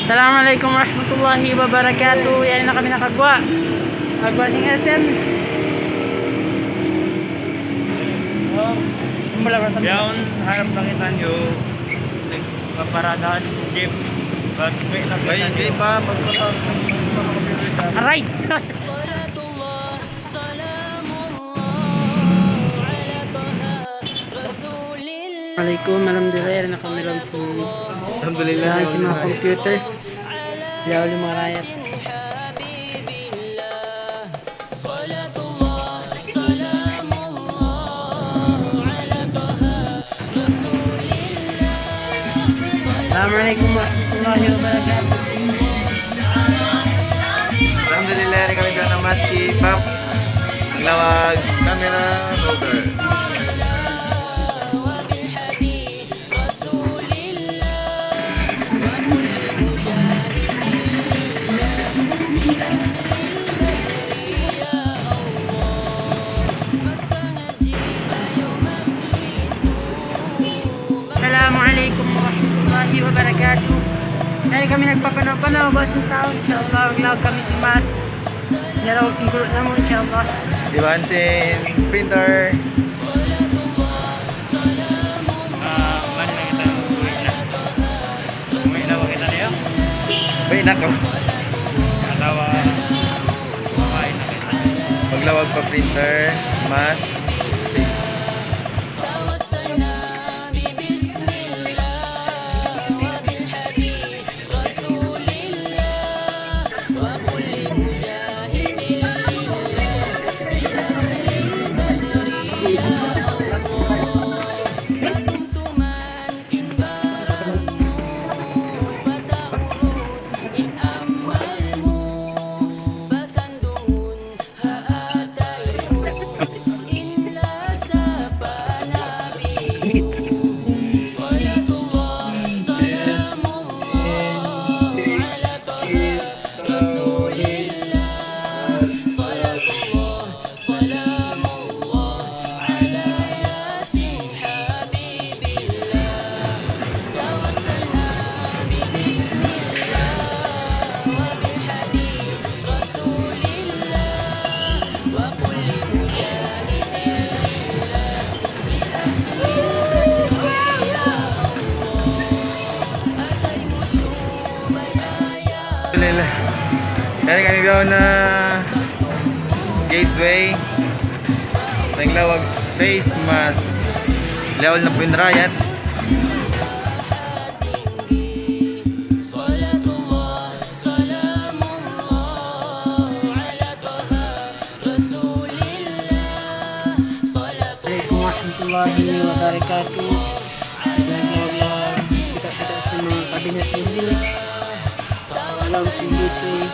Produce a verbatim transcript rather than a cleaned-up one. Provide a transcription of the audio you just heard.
Assalamu alaykum warahmatullahi wabarakatuh. Yari na kami nakaguwa'. Nakaguwa' sin S M. Yaun, harap na kitaniyu. Nagpaparadahan sin jeep. Pag-uwi na kitaniyu. Aray! Alaykum, alhamdulillah, yari na kami laung sin, alhamdulillah, laung sin manga computer. Yaun, manga raayat. Assalamu alaykum warahmatullahi wabarakatuh. Alhamdulillah, yari kami duun na maskipap. Lawag camera holder. Assalamu alaykum warahmatullahi wabarakatuh. Yari kami nagpapanaw-panaw, bang sin tau, insha Allah, maglawag kami sin mask. Yari, sin guru namu', insha Allah. Iban sin printer. Ah, mari na kita. Uwi na. Uwi na ba kita niya? Uwi na ka. Atawa, uwi na kita. Maglawag pa printer, mask. Alhamdulillah. Yari kami bihaun na gateway. Naglawag face mask. Lawag na pin raayat. Alaykum warahmatullahi wabarakatuh. Kita-kita sin manga kabinet ini. Alam sendiri.